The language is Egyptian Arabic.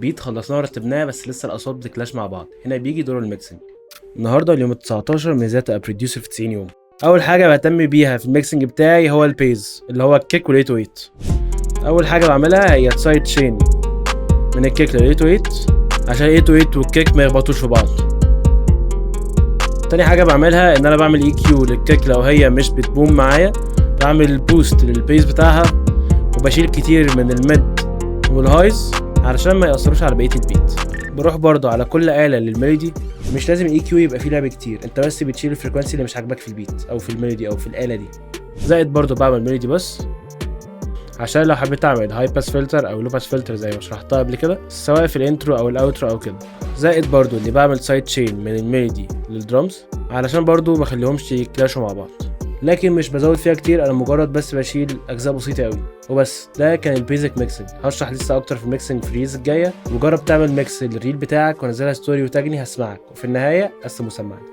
ال beat خلصناه ورتبناه، بس لسه الاصوات بت clash مع بعض. هنا بيجي دور ال mixing. النهارده اليوم ال 19 من ازاي تبقى producer في 90 يوم. اول حاجة بهتم بيها في ال mixing بتاعي هو ال bass، اللي هو ال kick وال 808. اول حاجة بعملها هي side chain من ال kick لل 808، عشان ال 808 وال kick ما يخبطوش في بعض. تاني حاجة بعملها ان انا بعمل EQ لل kick لو هي مش بت boom معايا، بعمل boost لل bass بتاعها، وبشيل كتير من ال mid وال highs علشان ما يأثروش على بقية ال beat. بروح برضو على كل آلة لل melody. مش لازم EQ يبقى فيه لعب كتير، انت بس بتشيل ال frequency اللي مش عاجباك في ال beat او في ال melody او في الآلة دي. زائد برضو بعمل melody bus عشان لو حبيت اعمل high pass filter او low pass filter زي ما شرحتها قبل كده، سواء في ال intro او ال outro او كده. زائد برضو اللي بعمل side chain من ال melody لل drums علشان برضو ما اخليهمش ي clash وا مع بعض، لكن مش بزود فيها كتير، انا مجرد بس بشيل اجزاء بسيطة قوي وبس. ده كان ال basic mixing. هشرح لسه اكتر في ال mixing في reels الجايه. وجرب تعمل mix لل reel بتاعك ونزلها story وتاجني، هسمعك. وفي النهاية قسم وسمعني.